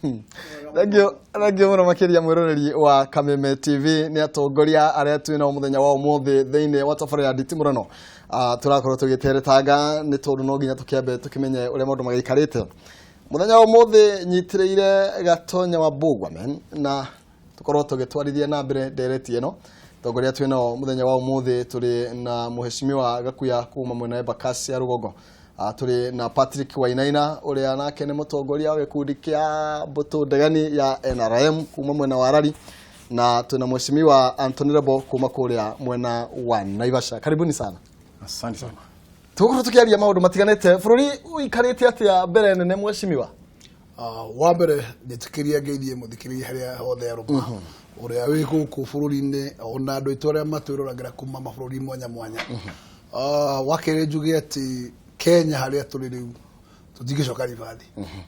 Thank you, thank you mũno makĩria mwĩroreri wa Kameme TV. Nĩ atongoria arĩa twĩ nao mũthenya wa ũmũthĩ thĩinĩ wa tabarĩra ya Nditimũrano. Tũrakorwo tũgĩteretanga nĩ tondũ no nginya tũkĩambe tũkĩmenye ũrĩa maũndũ magĩikarĩte. Mũthenya wa ũmũthĩ nyitĩrĩire Gatonya wa Mbũgua men na tũkorwo tũgĩtwarithia na mbere ndereti ĩno. Atongoria twĩ nao mũthenya wa ũmũthĩ, tũrĩ na Mũheshimiwa Gakuya kuma mwena wa Embakasi ya Rũgongo. Tũrĩ na Patrick Wainaina, ũrĩa nake nĩ mũtongoria wa gĩkundi kĩa mbũtũ ndegani ya NRM kuma mwena wa Rari, na twĩna Mheshimiwa Anthony Rebo kuma kũrĩa mwena wa Naivasha. Karibuni sana. Asante sana. Tũgũkorwo tũkĩaria maũndũ matiganĩte. Bũrũri ũikarĩte atĩa mbere nene, Mheshimiwa? Wa mbere njĩtĩkĩria ngeithie mũthikĩrĩria harĩa hothe arũma ũrĩa wĩ gũkũ bũrũri-inĩ, ona andũ aitũ arĩa matwĩroragĩra kuma mabũrũri mwanya mwanya. Wa kerĩ, njuge atĩ Kenya harĩa tũrĩ rĩu tũtingĩcoka ribathi.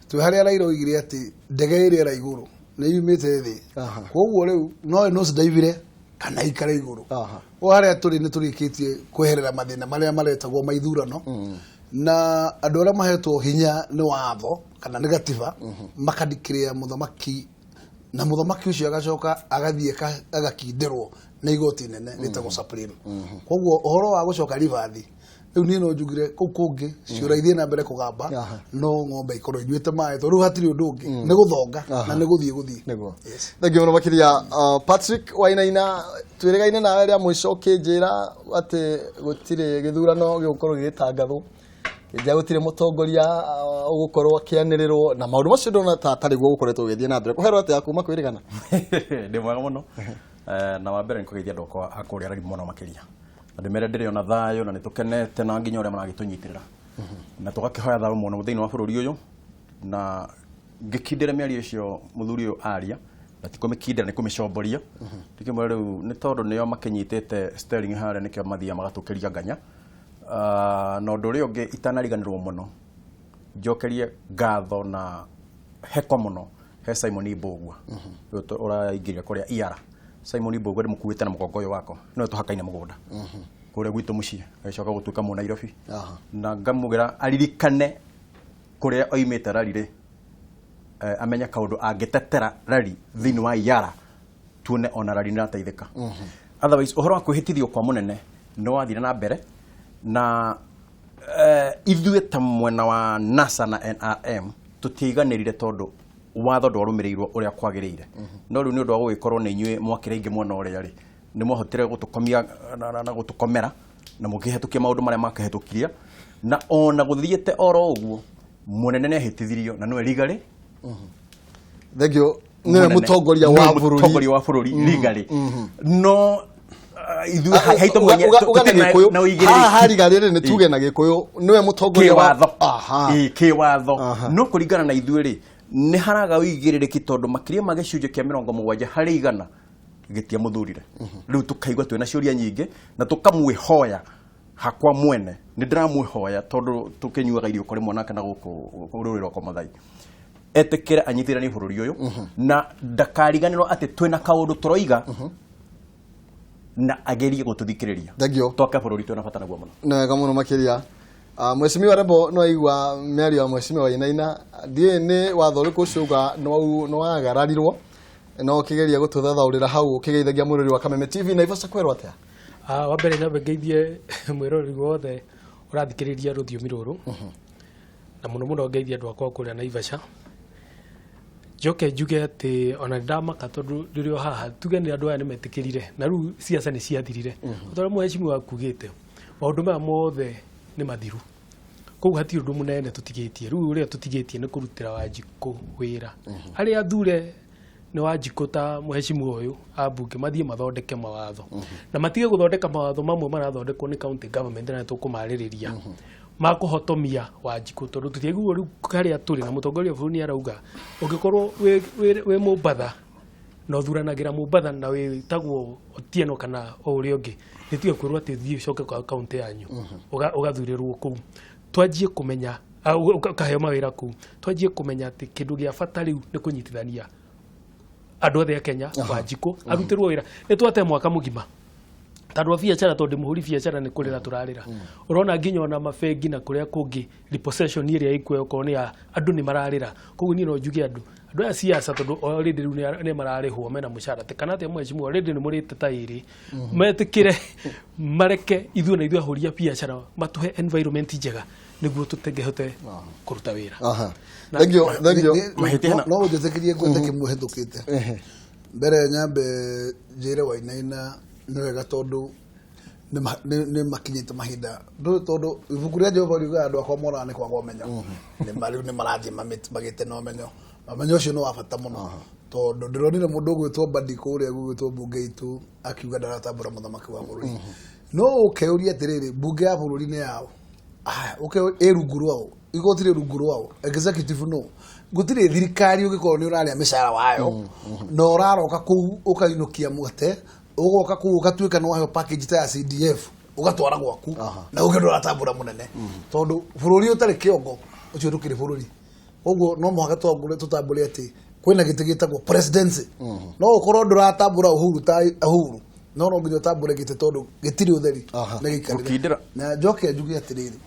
Twĩ harĩa Raila oigire atĩ ndege ĩrĩa ĩra igũrũ nĩ yumĩte thĩ. Koguo rĩu no ĩnose kana ikare igũrũ. O harĩa tũrĩ nĩ tũrĩkĩtie kweherera mathĩna marĩa maretagwo ma ithurano, na andũ arĩa mahetwo hinya nĩ watho kana nĩ gatiba makadikĩrĩa mũthamaki, na mũthamaki ũcio agacoka agathiĩ agakindĩrwo nĩ igoti nene rĩtagwo Supreme. Koguo ũhoro wa gũcoka ribathi rĩu niĩ no njugire kũu kũngĩ ciũra ithiĩ na mbere kũgamba. No ng'ombe ikorwo inyuĩte maĩ, tondũ rĩu hatirĩ ũndũ ũngĩ, nĩ gũthonga na nĩ gũthiĩ gũthiĩ. Nĩguo. Yes. Thank you mũno makĩria. Patrick Wainaina, twĩrĩgaine nawe rĩa mũico ũkĩnjĩra atĩ gũtirĩ gĩthurano gĩgũkorwo gĩgĩtangathwo, kĩnjĩra gũtirĩ mũtongoria ũgũkorwo akĩanĩrĩrwo, na maũndũ macio ndona ta atarĩ guo gũkoretwo ũgĩthiĩ na mbere. Kũherwo atĩa kuma kwĩrĩgana? Ndĩ mwega mũno. Na wa mbere nĩ kũgeithia andũ akwa a kũrĩa Rari mũno makĩria, na ndĩmere ndĩrĩ ona thayũ na nĩ tũkenete na nginya ũrĩa maragĩtũnyitĩrĩra, na tũgakĩhoya thayũ mũno thĩinĩ wa bũrũri ũyũ. Na ngĩkindĩra mĩario ĩcio mũthuri ũyũ aria, na ti kũmĩkindĩra, nĩ kũmĩcomboria. Ndikĩmwĩra rĩu nĩ tondũ nĩo makĩnyitĩte steering harĩa, nĩkĩo mathiaga magatũkĩria nganya. Na ũndũ ũrĩa ũngĩ itanariganĩrwo mũno, njokerie ngatho na heko mũno he Simon Mbũgua ũyũ ũraingĩrire kũrĩa Iara. Simon Mbũgua ndĩmũkuĩte na mũgongo ũyũ wakwa, nĩwe tũhakaine mũgũnda kũrĩa gwitũ mũciĩ, agĩcoka gũtuĩka mũ Nairobi. Na ngamũgĩra aririkane kũrĩa oimĩte Rari rĩ, amenye kaũndũ angĩtetera Rari thĩinĩ wa Iara, tuone ona Rari nĩrateithĩka. Otherwise, ũhoro wa kwĩhĩtithio kwa mũnene nĩ wathire na mbere na ithuĩ ta mwena wa NASA na NRM tũtiaiganĩrire tondũ watho ndwarũmĩrĩirwo ũrĩa kwagĩrĩire. No rĩu nĩ ũndũ wa gũgĩkorwo nĩ inyuĩ mwakĩra aingĩ mwena ũrĩa rĩ, nĩ mwahotire gũtũkomia na gũtũkomera na mũkĩhetũkia maũndũ marĩa makĩhetũkirie. Na ona gũthiĩte oro ũguo, mũnene nĩ ahĩtithirio na nĩwe Rigarĩ. Thank you. Nĩwe mũtongoria wa bũrũri. Mũtongoria wa bũrũri Rigarĩ, no ithuĩ haitũ mwenye Uga na tũtirĩ Gĩkũyũ na ũigĩrĩrĩki. Haha Rigarĩ rĩ, nĩ tuge na Gĩkũyũ nĩwe mũtongoria wa Kĩwatho. Aha. Ĩĩ, kĩwatho. No kũringana na ithuĩ rĩ, nĩ haraga ũigĩrĩrĩki tondũ makĩria ma gĩcunjĩ kĩa 70% gĩtiamũthurire. Rĩu tũkaigua twĩna ciũria nyingĩ na tũkamwĩhoya. Hakwa mwene nĩ ndĩramwĩhoya, tondũ tũkĩnyuaga irio kũrĩ mwanake na gũkũ rũrĩrĩ rwakwa Mathai, etĩkĩre anyitithanie bũrũri ũyũ na ndakariganĩrwo atĩ twĩna kaũndũ tũroiga, na agerie gũtũthikĩrĩria. Thank you. Twake bũrũri twĩna bata naguo mũno. Nĩ wega mũno makĩria. Mheshimiwa Rebo, no aigua mĩario ya Mheshimiwa Wainaina. Ndiũĩ nĩ watho ũrĩkũ ũcio uga nĩ wagararirwo, no ũkĩgeria gũtũthathaũrĩra hau ũkĩgeithagia mwĩrori wa Kameme TV. Naivasha kwerwo atĩa? Wa mbere nyambe ngeithie mwĩroreri wothe ũrathikĩrĩria rũthiomi rũrũ, na mũno mũno ngeithie andũ akwa kũrĩa Naivasha. Njoke njuge atĩ ona nĩ ndamaka tondũ rĩrĩ o haha tuge nĩ andũ aya nĩ metĩkĩrire na rĩu siasa nĩ ciathirire. O ta ũrĩa mũhecimiwa akugĩte, maũndũ maya mothe nĩ mathiru, koguo hatirĩ ũndũ mũnene tũtigĩtie. Rĩu ũrĩa tũtigĩtie nĩ kũrutĩra Wanjikũ wĩra, arĩa athure nĩ Wanjikũ ta mũhecimiwa ũyũ ambunge mathiĩ mathondeke mawatho na matige gũthondeka mawatho mamwe marathondekwo nĩ county government, na tũkũmarĩrĩria makũhotomia Wanjikũ, tondũ tũtiaiguo rĩu harĩa tũrĩ. Na mũtongoria wa bũrũri nĩ arauga ũngĩkorwo wĩ Mũmbatha na ũthuranagĩra Mũmbatha na wĩtagwo Otieno kana o ũrĩa ũngĩ, nĩ tiga kwĩrwo atĩ thiĩ ũcoke kwa kaunti yanyu ũgathurĩrwo kũu. Twanjie kũmenya ũkaheo mawĩra kũu. Twanjie kũmenya atĩ kĩndũ gĩa bata rĩu nĩ kũnyitithania andũ othe a Kenya. Wanjikũ arutĩrwo wĩra. Nĩ twate mwaka mũgima. Tondũ wa biacara, tondũ ndĩ mũhũri biacara, nĩ kũrĩra tũrarĩra. Ũrona nginya ona mabengi na kũrĩa kũngĩ, repossession ĩrĩa ĩkuo okorwo nĩ ya andũ nĩ mararĩra. Koguo niĩ no njuge andũ aya siasa, tondũ already rĩu nĩ mararĩhwo, mena mũcara kana atĩa, mheshimiwa, already nĩ mũrĩte ta ĩrĩ, metĩkĩre mareke ithuĩ na ithuĩ ahũri a biacara matũhe environment njega nĩguo tũtengĩhote kũruta wĩra. Aha, thank you, thank you. Mahĩtia. No ũnjĩtĩkĩrie ngwete kĩmwe hĩtũkĩte mbere, nyambe njĩre Wainaina nĩ wega tondũ nĩ makinyĩte mahinda ndũĩ, tondũ ibuku rĩa Jehova riugaga andũ akwa moraga nĩ kwaga ũmenyo. Rĩu nĩ marathiĩ magĩte na ũmenyo. Na ũmenyo ũcio nĩ wa bata mũno, tondũ ndĩronire mũndũ ũgwĩtwo Mbadi kũrĩa gũgwĩtwo mbunge itũ akiuga ndaratambũra mũthamaki wa bũrũri. No ũkeyũria atĩrĩrĩ, mbunge ya bũrũri nĩ yao? Aya, ĩ rungu rwao, igoti rĩ rungu rwao, executive no gũtirĩ thirikari ũngĩkorwo nĩ ũrarĩa mĩcara wayo na ũraroka kũu ũkainũkia mũgate, ũgoka kũu ũgatuĩka nĩ waheo package ta ya CDF ũgatwara gwaku na ũngĩ ndũratambũra mũnene, tondũ bũrũri ũtarĩ kĩongo ũcio ndũkĩrĩ bũrũri. Koguo no mũhaka tũtambũre atĩ kwĩna gĩtĩ gĩtagwo presidency. No ũkorwo ndũratambũra Uhuru ta Uhuru, no nginya ũtambũre gĩtĩ, tondũ gĩtirĩ ũtheri nĩ gĩikarĩre. Gũkindĩra. Na njoke njuge atĩrĩrĩ,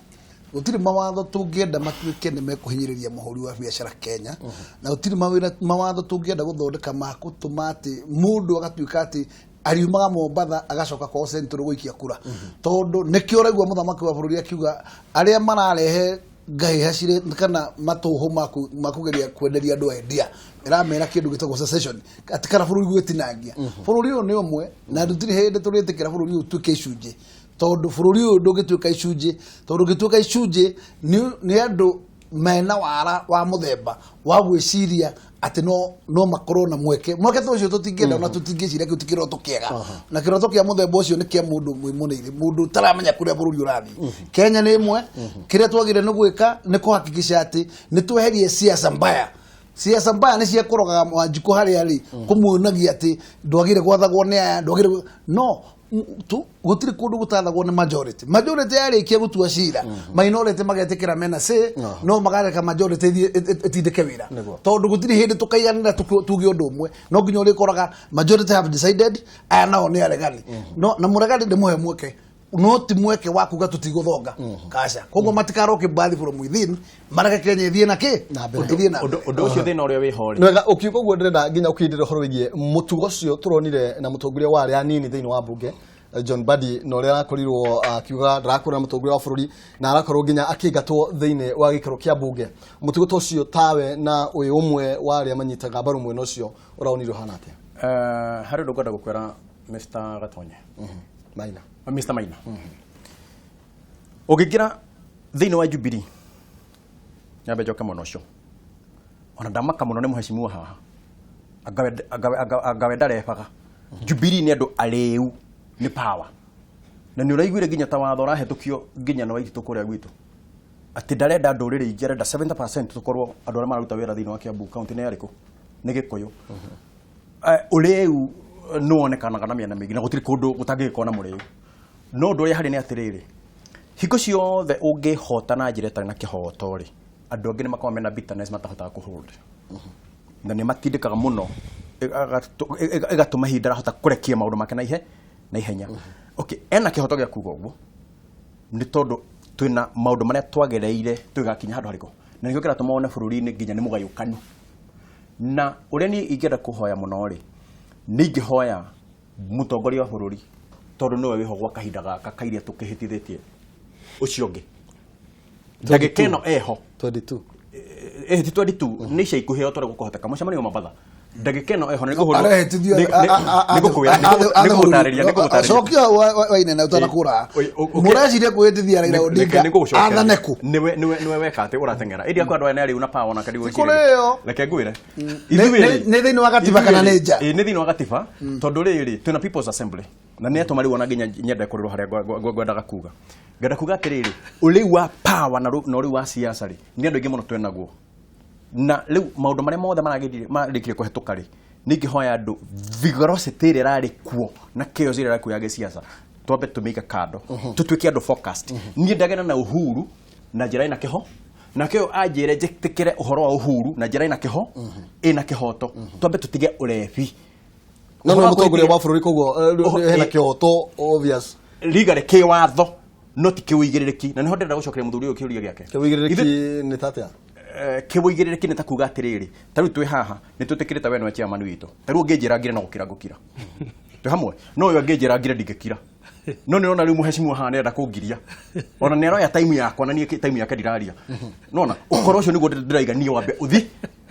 gũtirĩ mawatho tũngĩenda matuĩke nĩ mekũhinyĩrĩria mũhũri wa biacara Kenya, na gũtirĩ mawatho tũngĩenda gũthondeka ma gũtũma atĩ mũndũ agatuĩka atĩ ariumaga Mombatha agacoka kwao Central gũikia kura, tondũ nĩkĩo ũraigua mũthamaki wa bũrũri akiuga arĩa mararehe ngahĩha cirĩ kana matũhũ ma kũgeria kwenderia andũ endia ĩramera kĩndũ gĩtagwo secession, atĩ kana bũrũri gwĩtinangia. Bũrũri ũyũ nĩ ũmwe na tũtirĩ hĩndĩ tũrĩtĩkĩra bũrũri ũyũ ũtuĩke icunjĩ, tondũ bũrũri ũyũ ndũngĩtuĩka icunjĩ, tondũ ũngĩtuĩka icunjĩ nĩ andũ mena wara wa mũthemba wa gwĩciria atĩ no makorwo na mweke ta ũcio tũtingĩenda ona tũtingĩciria kĩu ti kĩroto kĩega, na kĩroto kĩa mũthemba ũcio nĩ kĩa mũndũ mwĩmũnĩire, mũndũ ũtaramenya kũrĩa bũrũri ũrathiĩ. Kenya nĩ ĩmwe. Kĩrĩa twagĩrĩire nĩ gwĩka nĩ kũhakikisha atĩ nĩ tweherie siasa mbaya. Siasa mbaya nĩ cia kũrogaga Wanjikũ harĩa arĩ, kũmuonagia atĩ ndwagĩrĩire gwathagwo nĩ aya, ndwagĩrĩire no gũtirĩ kũndũ gũtathagwo nĩ majority. Majority yarĩkia gũtua cira, minority magetĩkĩra mena say, no magareka majority ĩthiĩ ĩtindĩke wĩra, tondũ gũtirĩ hĩndĩ tũkaiganĩra tuge ũndũ ũmwe. No nginya ũrĩkoraga majority have decided, aya nao nĩ aregani, no na mũregani ndĩmũhe mweke, no ti mweke wa kuga tũtigũthonga kaca. Koguo matikaroke mbathi from within, mareke Kenya ĩthiĩ na kĩ Na mbere. Ĩthiĩ na Ũndũ mbere. ũndũ ũcio, thĩna ũrĩa wĩho rĩ, Nĩ wega ũkiuga ũguo, ndĩrenda nginya ũkindĩre ũhoro wĩgiĩ mũtugo ũcio tũronire na mũtongoria wa arĩa anini thĩinĩ wa mbunge, John Mbadi, na ũrĩa arakorirwo akiuga ndarakũrĩra mũtongoria wa bũrũri na arakorwo nginya akĩingatwo thĩinĩ wa gĩikaro kĩa mbunge. Mũtugo ta ũcio tawe na ũyũ ũmwe wa arĩa manyitaga mbaru mwena ũcio ũraonire ũhana atĩa? Harĩ ũndũ ngwenda gũkwĩra, Mr. Gatonye. Maina. Mr. Maina, ũngĩingĩra thĩinĩ wa Jubilee, nyambe njoke mwena ũcio, ona ndamaka mũno nĩ mũhecimiwa haha angawe ndarebaga. Jubilee nĩ andũ arĩu nĩ power, na nĩ ũraiguire nginya ta watho ũrahĩtũkio nginya na Waititũ kũrĩa gwitũ atĩ ndarenda ndũrĩrĩ ingĩ, arenda 70% tũkorwo andũ arĩa mararuta wĩra thĩinĩ wa Kiambu County nĩ arĩkũ? Nĩ Gĩkũyũ. Ũrĩu nĩ wonekanaga na mĩena mĩingĩ na gũtirĩ kũndũ gũtangĩgĩkorwo na mũrĩu, no ũndũ ũrĩa harĩ nĩ atĩrĩrĩ, hingo ciothe ũngĩhota na njĩra ĩtarĩ na kĩhoto rĩ, andũ angĩ nĩ makoragwo mena bitterness matahotaga kũhold, na nĩ matindĩkaga mũno ĩgatũma ihinda arahota kũrekia maũndũ make na ihenya. Okay, ena kĩhoto gĩa kuga ũguo nĩ tondũ twĩna maũndũ marĩa twagereire tũgĩgakinya handũ harĩkũ, na nĩkĩo kĩratũma wone bũrũri-inĩ nginya nĩ mũgayũkanu. Na ũrĩa niĩ ingĩenda kũhoya mũno rĩ, nĩ ingĩhoya mũtongoria wa bũrũri, tondũ nĩwe wĩho gwa kahinda gaka kairia tũkĩhĩtithĩtie ũcio ũngĩ ndagĩka ĩno eho. 22. Ti 22, nĩ ica ikuhĩ o torĩa gũkũhoteka mũcemanio wa Mombatha ndagĩka ĩno eho. Arehĩtithio. Nĩngũgũtarĩria, nĩngũgũtarĩria. Cokia Wainene ũtanakũra. Okay. Mũreciria kwĩhĩtithia Raila Odinga athane kũ? Nĩwe weka atĩ ũrateng'era ĩndĩ akwa andũ aya nĩ arĩu na power na kadi. Kũrĩo. Reke ngwĩre. Nĩ thĩinĩ wa gatiba kana nĩ nja? Ĩĩ, nĩ thĩinĩ wa gatiba, tondũ rĩrĩ twĩna People's Assembly na nĩ atũma rĩu ona nginya nyende kũrĩrwo harĩa ngwendaga kuga. Ngenda kuga atĩrĩrĩ, ũrĩu wa power na ũrĩu wa siasa rĩ, nĩ andũ aingĩ mũno twenaguo, na rĩu maũndũ marĩa mothe maragĩrire marĩkire kũhetũka rĩ, nĩ ingĩhoya andũ vigorosity ĩrĩa ĩrarĩ kuo na chaos ĩrĩa ĩrarĩ kuo ya gĩsiasa twambe tũmĩige kando, tũtuĩke andũ focused. Niĩ ndagena na Uhuru na njĩra ĩna kĩho, nake ũyũ anjĩre njĩtĩkĩre ũhoro wa Uhuru na njĩra ĩna kĩho, ĩna kĩhoto. Twambe tũtige ũrebi. No Ũhoro nĩ wa mũtongoria kwĩhĩtithia- wa bũrũri koguo hena kĩhoto obvious. Legally kĩwatho no ti kĩũigĩrĩrĩki, na nĩho ndĩrenda gũcokeria mũthuri ũyũ kĩũria gĩake. Kĩũigĩrĩrĩki nĩ tatia? Kĩũigĩrĩrĩki nĩ ta kuga atĩrĩrĩ, ta rĩu twĩ haha nĩ twĩtĩkĩrĩte we nĩwe chairman witũ, ta rĩu ũngĩnjĩra ngire no gũkira ngũkira, twĩ hamwe, no ũyũ angĩnjĩra ngire ndingĩkira. No nĩ ũrona rĩu mũhecimiwa haha nĩarenda kũngiria, ona nĩ aroya time yakwa na niĩ time yake ndiraria. Nona ũkoro ũcio nĩguo ndĩraiga niĩ wambe ũthi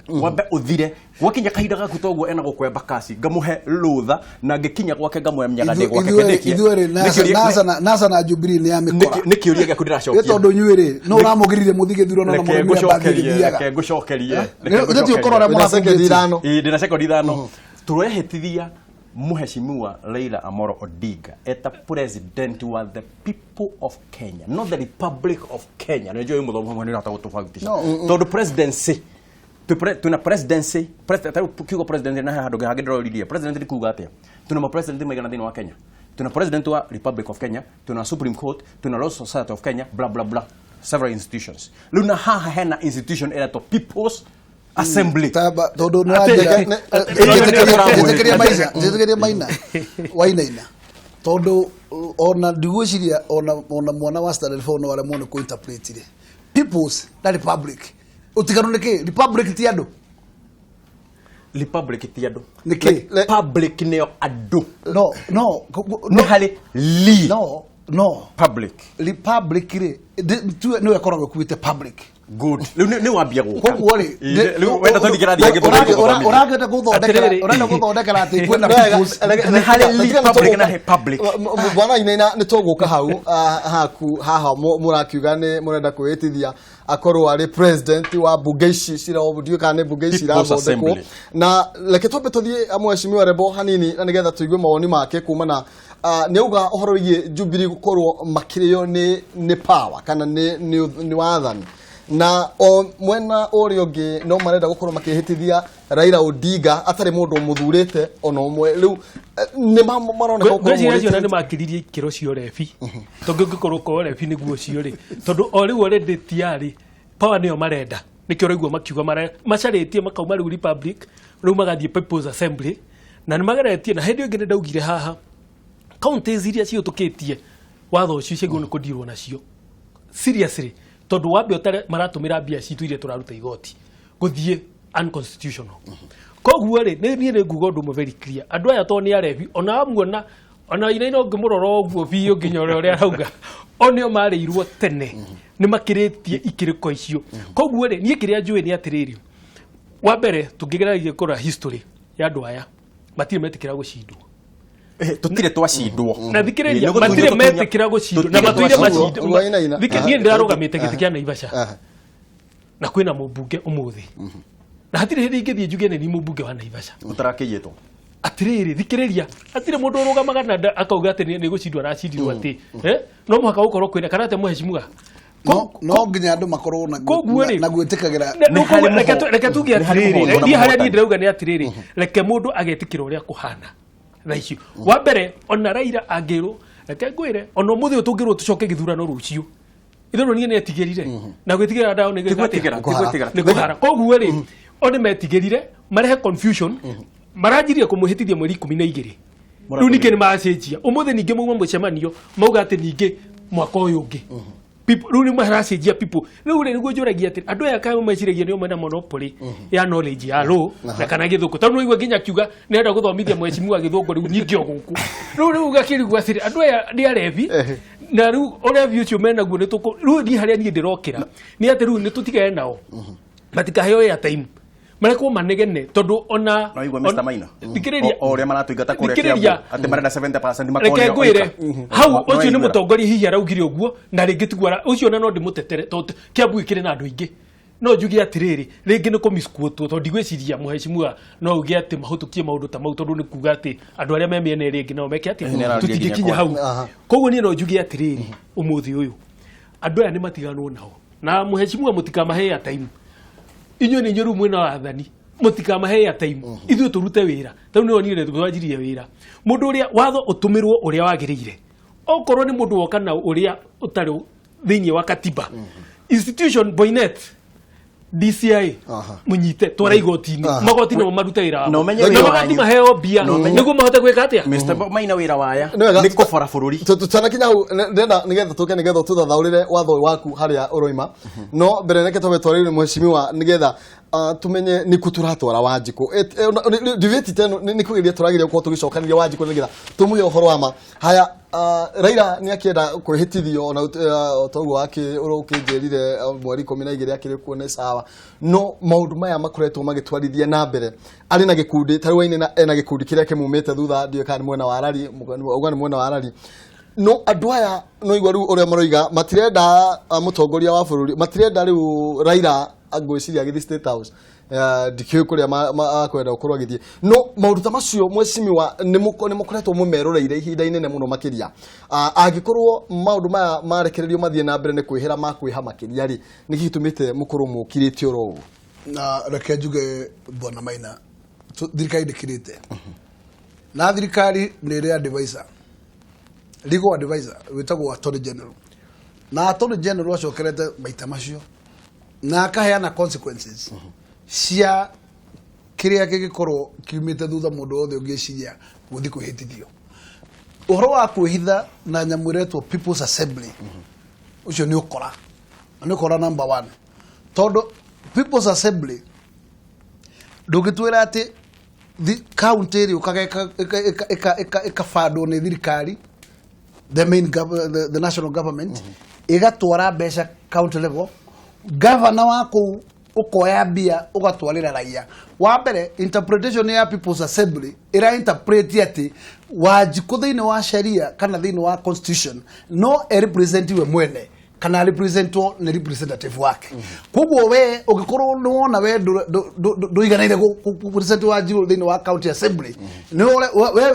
wambe ũthire gwakinya kahinda gaku toguo ena gũkwemba kasi ngamũhe rũtha na ngĩkinya gwake ngamũhe mnyaga gwake kendĩkie. Ithuerĩ NASA na Jubilee nĩ ya mĩkora. Nĩ kĩũria gĩaku Nĩ ndĩracokia. tondũ inyuĩ rĩ, no ũramũgiririe mũthiĩ gĩthurano na Reke mũrĩmire mbathi ngũcokerie, ĩgĩthiaga. reke ngũcokerie, reke Nĩ ti ũkora ũrĩa Wĩna sekondi mũrabungĩtie. ithano. Ĩĩ, ndĩna sekondi ithano. Tũrehĩtithia Mheshimiwa Raila Amolo Odinga eta president wa the people of Kenya, not the Republic of Kenya. Nĩ njũĩ mũthomo hamwe nĩ ũrahota gũtũbautisha tondũ presidency twĩna presidency president, tarĩu kiugo president na handũ hangĩ ndĩroririe president nĩ kuga atĩa. Twĩna ma president maigana thĩinĩ wa Kenya? Twĩna president wa Republic of Kenya, twĩna Supreme Court, twĩna Law Society of Kenya, bla bla bla, several institutions. Rĩu na haha hena institution ĩretwo People's Assembly. Tondũ nĩ Atĩ- wanjĩra njĩtĩkĩria maina, njĩtĩkĩria maina wainaina, tondũ ona ndigwĩciria ona mwana wa standard 4 no aremwo nĩ kũ-interpret rĩ peoples na republic, ũtiganu nĩ kĩ? Republic ti andũ? Republic ti andũ. Nĩ kĩ? Public nĩo andũ. No. Nĩ harĩ li No. Public. Republic rĩ, nĩwe ĩkoragwo ĩkuĩte public. Good, rĩu nĩ wambia gũka. Koguo rĩ, Ĩ, rĩu wenda tũthiĩ kĩrathi gĩkĩ tũgũthomithia. ũrangĩenda gũthondekera Atĩrĩrĩ. ũrenda gũthondekera atĩ kwĩna peoples. Nĩ harĩ republic na public. Bwana Inaina, nĩ tũgũka hau haku haha mũrakiuga nĩ mũrenda kwĩhĩtithia akorwo arĩ president wa mbunge ici ndiũĩ kana nĩ mbunge ici People's irathondekwo. Assembly. Na reke twambe tũthiĩ mheshimiwa Rebo hanini na nĩgetha tũigue mawoni make kumana nĩ auga ũhoro wĩgiĩ Jubilee gũkorwo makĩrĩo nĩ power kana nĩ wathani, na o mwena ũrĩa ũngĩ no marenda gũkorwo makĩhĩtithia Raila Odinga atarĩ mũndũ mũthurĩte ona ũmwe. Rĩu nĩ maroneka gũkorwo Ngwĩciria acio na morĩte. nĩ makiririe ikĩro cia ũrebi, tondũ ũngĩkorwo kwa ũrebi nĩguo ũcio rĩ, tondũ o rĩu already tiarĩ power nĩyo marenda, nĩkĩo ũraigua makiuga macarĩtie makauma rĩu republic, rĩu magathiĩ People's Assembly, na nĩ mageretie. Na hĩndĩ ĩyo ĩngĩ nĩ ndaugire haha counties iria cihĩtũkĩtie watho ũcio ciagĩrĩirwo nĩ kũndirwo nacio seriously, tondũ wambe ũtare maratũmĩra mbia citũ iria tũraruta igoti gũthiĩ unconstitutional. Koguo rĩ, nĩ niĩ nĩ nguga ũndũ ũmwe very clear, andũ aya to nĩ arebi, ona wamuona ona Inaina ũngĩmũrora ũguo biũ nginya ũrĩa arauga o nĩo marĩirwo tene nĩ makĩrĩtie ikĩrĩko icio. Koguo rĩ, niĩ kĩrĩa njũĩ nĩ atĩrĩrĩ, wa mbere tũngĩgeragia kũrora history ya andũ aya, matirĩ metĩkĩra gũcindwo. Tũtirĩ twacindwo. Na thikĩrĩria, Ĩ, nĩ matirĩ gũtunywo metĩkĩra gũcindwo na tũtirĩ matũire twacindwo. macindwo. Wainaina. Niĩ ndĩrarũgamĩte gĩtĩ kĩa Naivasha na kwĩna mũmbunge ũmũthĩ, na hatirĩ hĩndĩ ingĩthiĩ njuge nĩ niĩ mũmbunge wa Naivasha. Ũtarakĩiyĩtwo. Atĩrĩrĩ, thikĩrĩria, hatirĩ mũndũ ũrũgamaga na akauga atĩ nĩ gũcindwo aracindirwo, atĩ no mũhaka gũkorwo kwĩna kana atĩ mũheshimiwa. No nginya andũ makorwo na Koguo rĩ, na gwĩtĩkagĩra. Nĩ harĩ Reke tuge nĩ harĩ atĩrĩrĩ, mũhoro na niĩ harĩa niĩ mũhotani. ndĩrauga nĩ atĩrĩrĩ, reke mũndũ agetĩkĩra ũrĩa kũhana thaa ici. Wa mbere, ona Raila angĩrwo, reke ngwĩre, ona ũmũthĩ ũyũ tũngĩrwo tũcoke gĩthurano rũciũ, itherũ niĩ nĩetigĩrire na gwĩtigĩra ndao nĩ Ti gwĩtigĩra, ti gwĩtigĩra. nĩ kũhara. Koguo rĩ, o nĩ metigĩrire marehe confusion, maranjirie kũmwĩhĩtithia mweri 12, rĩu ningĩ nĩ macenjia ũmũthĩ, ningĩ mauma mũcemanio mauga atĩ ningĩ mwaka ũyũ ũngĩ. Rĩu nĩ maracenjia people. Rĩu rĩ, nĩguo njũragia atĩ andũ aya kaĩ meciragia nĩo mena monopoly ya knowledge ya law na kana gĩthũngũ, tondũ nĩwaigua nginya akiuga nĩarenda gũthomithia mheshimiwa gĩthũngũ rĩu ningĩ o gũkũ. Rĩu gakĩrigwo atĩrĩ, andũ aya nĩ arebi, na rĩu ũrebi ũcio menaguo nĩ tũkũ. Rĩu niĩ harĩa niĩ ndĩrokĩra nĩ atĩ rĩu nĩ tũtigane nao, matikaheo airtime, marekwo manegene, tondũ ona No igua Mr. Maina. Thikĩrĩria. O ũrĩa maratũingata kũrĩa Thikĩrĩria. Kiambu atĩ marenda 70% makorwo Reke nĩo ngwĩre, oika. hau No ũcio nĩ waiguĩra. mũtongoria hihi araugire ũguo, na rĩngĩ tiguo ũcio na no ndĩmũtetere, tondũ Kiambu gĩkĩrĩ na andũ aingĩ. No njuge atĩrĩrĩ, rĩngĩ nĩ kũmisquotwo, tondũ ndigwĩciria mũheshimiwa no auge atĩ mahũtũkie maũndũ ta mau, tondũ nĩ kuga atĩ andũ arĩa me mĩena ĩrĩa ĩngĩ nao meke atĩa? Nĩ araria nginya Tũtingĩkinya hau. Koguo niĩ no njuge atĩrĩrĩ, ũmũthĩ ũyũ andũ aya nĩ matiganwo nao, na mũheshimiwa mũtikamahe airtime. Inyuĩ nĩ inyuĩ rĩu mwĩna wathani, mũtikamahe airtime, ithuĩ tũrute wĩra. Tarĩu nĩyo niĩ twanjirie wĩra, mũndũ ũrĩa watho ũtũmĩrwo ũrĩa wagĩrĩire, okorwo nĩ mũndũ woka na ũrĩa ũtarĩ thĩinĩ wa katiba, institution Boinnet. DCI munyite twara igoti-inĩ magoti nĩmo marute wĩra wamo. Na ũmenye Na wĩra magoti wanyu. maheo mbia nĩguo mahote gwĩka atĩa. Mr. Maina wĩra waya Nĩ wega. nĩ kũbora bũrũri. Tutanakinya hau ndĩrenda nĩgetha tũke nĩgetha tũthathaũrĩre watho ũyũ waku harĩa ũroima, no mbere reke twambe twarĩrie mheshimiwa nĩgetha tumenye nĩkũ tũratwara Wanjikũ. Debate ta ĩno nĩ kũgeria tũrageria gũkorwo tũgĩcokanĩria Wanjikũ nĩgetha tũmũhe ũhoro wa ma. Haya, Raila nĩ akĩenda kwĩhĩtithio ona toguo ũkĩnjĩrire mweri 12 akĩrĩ kuo nĩ sawa, no maũndũ maya makoretwo magĩtwarithia na mbere arĩ na gĩkundi ta rĩu Wainaina ena gĩkundi kĩrĩa kĩmumĩte thutha, ndiũĩ kana nĩ mwena wa Arari, uga nĩ mwena wa Arari, no andũ aya no igua rĩu ũrĩa maroiga matirenda mũtongoria wa bũrũri, matirenda rĩu Raila ngwĩciria agĩthiĩ State House. Ndikĩũĩ kũrĩa akwenda gũkorwo agĩthiĩ, no maũndũ ta macio mheshimiwa nĩ mũkoretwo mũmeroreire ihinda inene mũno makĩria. Angĩkorwo maũndũ maya marekererio mathiĩ na mbere nĩ kwĩhĩra makwĩha makĩria rĩ, nĩkĩ gĩtũmĩte mũkorwo mũkirĩte oro ũguo? Na reke njuge, bwana Maina, thirikari ndĩkirĩte na thirikari nĩ ĩrĩ advisor, legal advisor wĩtagwo attorney general, na attorney general acokerete maita macio na akaheana consequences cia kĩrĩa kĩngĩkorwo kiumĩte thutha mũndũ wothe ũngĩciria gũthiĩ kwĩhĩtithio ũhoro wa kwĩhitha na nyamũ ĩretwo People's Assembly. Ũcio nĩ ũkora na nĩ ũkora number one, tondũ People's Assembly ndũngĩtwĩra atĩ county ĩrĩ ũkaga ĩkabandwo nĩ thirikari, the national government ĩgatwara mbeca county level, governor wa kũu ũkoya mbia ũgatwarĩra raia. Wa mbere, interpretation ya People's Assembly ĩra interpret atĩ Wanjikũ thĩinĩ wa sheria kana thĩinĩ wa constitution no e represent we mwene kana representwo nĩ representative wake. Koguo we ũngĩkorwo nĩ wona we ndũiganaire represent Wanjikũ thĩinĩ wa county assembly, nĩ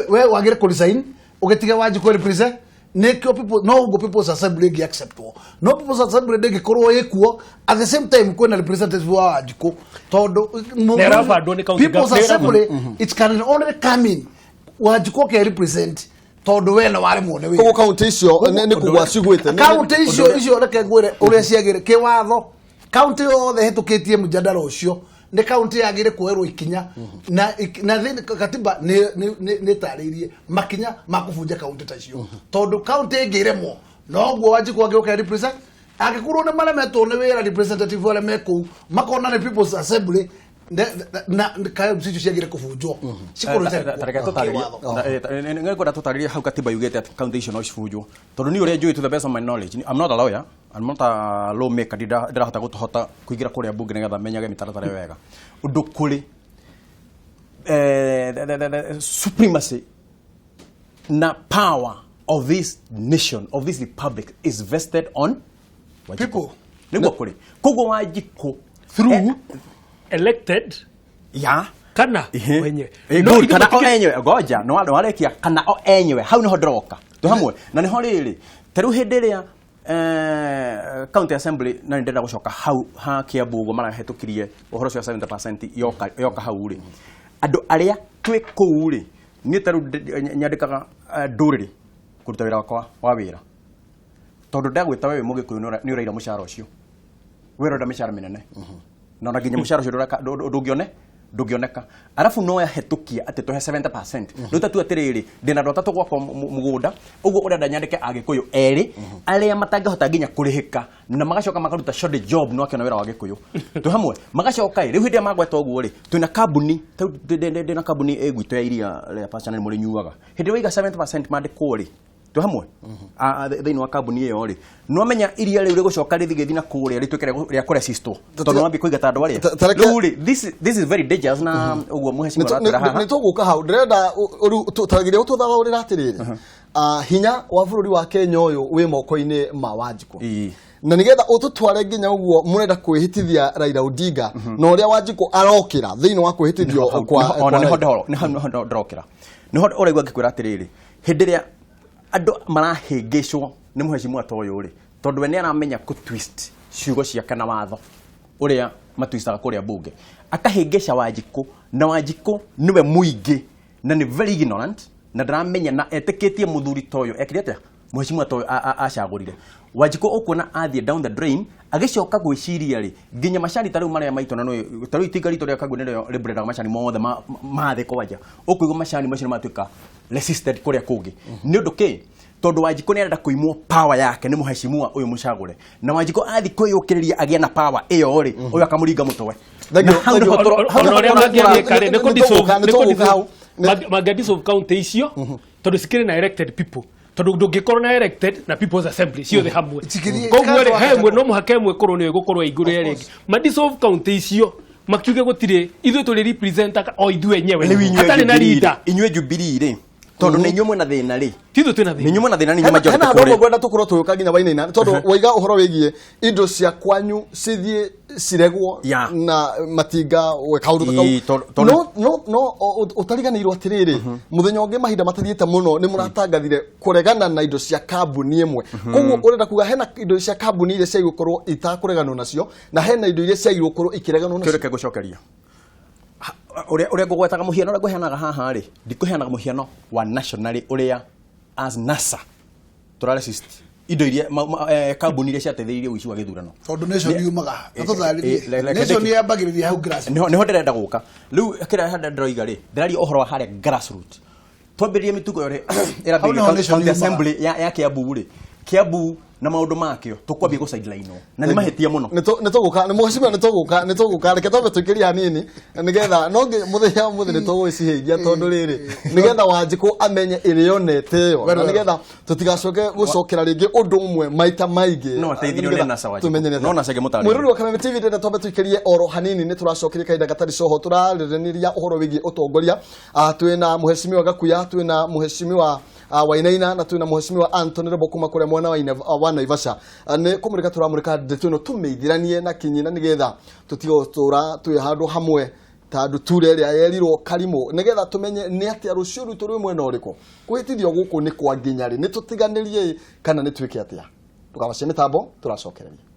we wagĩrĩire kũ resign ũgĩtige Wanjikũ represent. Nĩkĩo people no ũguo People's Assembly ĩngĩ acceptwo, no People's Assembly ndĩngĩkorwo ĩkuo at the same time kwĩna representative wa Wanjikũ, tondũ Nĩ ĩrabandwo nĩ county People's government. Assembly, it can only come in Wanjikũ ke represent, tondũ we nĩ waremwo nĩ wĩra. Koguo kaunti icio nĩ kũgwa cigwĩte? Kaunti icio reke ngwĩre ũrĩa ciagĩrĩ kĩwatho. Kaunti yothe ĩhĩtũkĩtie mũjadala ũcio nĩ kaunti yagĩrĩ kuoerwo ikinya na katiba nĩ ĩtarĩirie makinya ma kũbunja kaunti ta icio, tondũ kaunti ĩngĩremwo noguo Wanjikũ angĩũka represent. Angĩkorwo nĩ maremetwo nĩ wĩra representative arĩa me kũu makona nĩ People's Assembly na kaunti icio ciagĩrĩ kũbunjwo cikorwo itarĩ Tareke kuo tũtarĩrie. kĩwatho. Ngwenda tũtarĩrie hau katiba yugĩte atĩ kaunti icio no cibunjwo, tondũ niĩ ũrĩa njũĩ, to the best of my knowledge, I'm not a lawyer, I'm not a lawmaker, ndirahota gũtũhota kũingĩra kũrĩa mbunge nĩgetha menyage mĩtaratara ĩyo wega. Ũndũ kũrĩ the supremacy na power of this nation, of this republic, is vested on Wanjikũ. People. Nĩguo kũrĩ koguo Wanjikũ Through elected ya kana Ihe. wenyewe. Eh, No, good. ithuĩ Kana o enyewe, ngoja nĩ warekia kana o enyewe, hau niho ndĩroka twĩ hamwe na niho rĩrĩ ta rĩu hĩndĩ ĩrĩa county assembly, na nĩ ndĩrenda gũcoka hau ha Kiambu ũguo marahĩtũkirie ũhoro ũcio wa 70% yoka hau rĩ, andũ arĩa twĩ kũu rĩ, niĩ ta rĩu nyandĩkaga ndũrĩrĩ kũruta wĩra wakwa wa wĩra, tondũ ndagwĩta we wĩ mũgĩkũyũ nĩ ũraira mũcara ũcio, we ũrenda mĩcara mĩnene na ona nginya mũcara ũcio ndũngĩoneka arabu no yahetũkia atĩ tũhe 70%. Rĩu tatua atĩrĩrĩ, ndĩna andũ atatũ gwakwa mũgũnda ũguo ũrenda nyandĩke agĩkũyũ erĩ arĩa matangĩhota nginya kũrĩhĩka na magacoka makaruta shoddy job, no akĩona wĩra wa gĩkũyũ twĩ hamwe magacoka ĩ rĩu hĩndĩ ĩrĩa magweta ũguo rĩ, twĩna kambuni ta rĩu ndĩna kambuni ĩ gwitũ ya iria rĩa Pasture na nĩ mũrĩnyuaga. Hĩndĩ ĩrĩa waiga 70% mandĩkwo rĩ, twĩ hamwe thĩinĩ wa kambuni ĩyo rĩ, no menya iria rĩu rĩgũcoka rĩthiĩ gĩthiĩ na kũrĩa rĩtuĩke rĩa kũresistwo, tondũ wambie kũingata andũ arĩa rĩu rĩ, this is very dangerous na ũguo mũhecimiwa aratwĩra haha. Nĩ tũgũka hau, ndĩrenda tageria gũtũthathaũrĩra atĩrĩrĩ, hinya wa bũrũri wa Kenya ũyũ wĩ moko-inĩ ma Wanjikũ na nigetha ũtũtware nginya ũguo mũrenda kwĩhĩtithia Raila Odinga na ũrĩa Wanjikũ arokĩra thĩinĩ wa kwĩhĩtithio kwa ona kwa nĩho Raila. nĩho ndĩrokĩra, nĩho ũraigua ngĩkwĩra atĩrĩrĩ, hĩndĩ ĩrĩa andũ marahĩngĩcwo nĩ mũhecimiwa ta ũyũ rĩ, tondũ we nĩ aramenya kũ twist ciugo ciake na watho ũrĩa matwistaga kũrĩa mbunge, akahĩngĩca Wanjikũ, na Wanjikũ nĩwe mũingĩ na nĩ very ignorant na ndaramenya na etĩkĩtie mũthuri ta ũyũ ekire atĩa. Mheshimiwa to acagũrire Wanjikũ, ũkuona athiĩ down the drain, agĩcoka gwĩciria rĩ, nginya macani ta rĩu marĩa maitũ na nĩ ta rĩu itinga ritũ rĩa Kagwe nĩrĩo rĩbrendaga macani mothe ma thĩ kwanja, ũkũigua macani macio nĩ matuĩka resisted kũrĩa kũngĩ. Nĩ ũndũ kĩ? Tondũ Wanjikũ nĩ arenda kũimwo power yake nĩ mheshimiwa ũyũ mũcagũre, na Wanjikũ athiĩ kwĩyũkĩrĩria agĩe na power ĩyo rĩ, ũyũ akamũringa mũtwe. Thank you, Na hau thank you. nĩho Ona hau ũrĩa nĩho mangĩagĩka rĩ, nĩ Nĩ tũgũka hau. mangĩdissolve county icio, tondũ cikĩrĩ na elected people, tondũ ndũngĩkorwo na elected na people's assembly ciothe hamwe. Koguo rĩ, he ĩmwe no mũhaka ĩmwe ĩkorwo nĩyo ĩgũkorwo ĩ igũrũ ya ĩrĩa ĩngĩ. Madissolve county icio, makiuge gũtirĩ, ithuĩ tũrĩ representaga o ithuĩ enyewe Rĩu inyuĩ hatarĩ na Jubilee rĩ, leader. inyuĩ Jubilee rĩ, tondũ nĩ inyuĩ mwĩna thĩna rĩ, Ti ithuĩ twĩna nĩ thĩna. inyuĩ mwĩna thĩna, nĩ inyuĩ Hena majority hena handũ kũrĩa. hamwe ngwenda tũkorwo tũgĩũka nginya Wainaina, tondũ waiga ũhoro wĩgiĩ indo cia kwanyu cithiĩ ciregwo na matinga we kaũndũ ta kau. Ii, tondũ- No ũtariganĩirwo atĩrĩrĩ, mũthenya ũngĩ mahinda matathiĩte mũno nĩ mũratangathire kũregana na indo cia kambuni ĩmwe. Koguo ũrenda kuga hena indo cia kambuni iria ciagĩrĩirwo gũkorwo itakũreganwo nacio na hena indo iria ciagĩrĩirwo gũkorwo ikĩreganwo nacio. Kĩũria gũcokeria ũrĩa ngũgwetaga mũhiano ũrĩa ngũheanaga haha rĩ, ndikũheanaga mũhiano wa nationally ũrĩa as NASA tũra resist indo iria kambuni iria ciateithĩrĩirie ũici wa gĩthurano. Tondũ nation yumaga na tũtarĩrie reke nation ndĩke. yambagĩrĩria hau grass. Nĩho ndĩrenda gũka rĩu, kĩrĩa harĩa ndĩroiga rĩ, ndĩraria ũhoro wa harĩa grassroot twambĩrĩrie mĩtugo ĩyo rĩ, Hau nĩho ĩrambĩrĩria nation county yumaga. assembly ya Kiambu rĩ, Kiambu na maũndũ makĩo tũkwambia gũ sideline na nĩ mahĩtia mũno. Nĩ tũgũka nĩ mheshimiwa, nĩ tũgũka. Reke twambe tũikĩrie hanini nĩgetha no mũthenya wa mũthĩ nĩ tũgũgĩcihingia, tondũ rĩrĩ nĩgetha Wanjikũ amenye ĩrĩa onete ĩyo na Well, well. nĩgetha tũtigacoke gũcokera rĩngĩ ũndũ ũmwe maita maingĩ. No ateithirio nĩ Nĩgetha NASA Wanjikũ. tũmenye nĩ atĩa. No NASA ĩngĩmũtarĩria. Mwĩrori wa Kameme TV, ndĩrenda twambe tũikĩrie oro hanini, nĩ tũracokeria kahinda gatarĩ coho, tũrarĩrĩria ũhoro wĩgiĩ ũtongoria. Twĩna mheshimiwa Gakuya, twĩna mheshimiwa Wainaina na twĩna mheshimiwa Anthony Robo kuma kũrĩa mwena wa Naivasha. Nĩ kũmũrĩka tũramũrĩka ndeto ĩno tũmĩithiranie na kinyi na nĩgetha tũtige gũtũra twĩ handũ hamwe ta ndutura ĩrĩa yerirwo karimũ, nĩgetha tũmenye nĩ atĩa rũciũ rwitũ rwĩ mwena ũrĩkũ, kwĩhĩtithio gũkũ nĩ kwa nginya rĩ, nĩ tũtiganĩrie kana nĩ twĩke atĩa. Ndũkamacie mĩtambo, tũracokereria.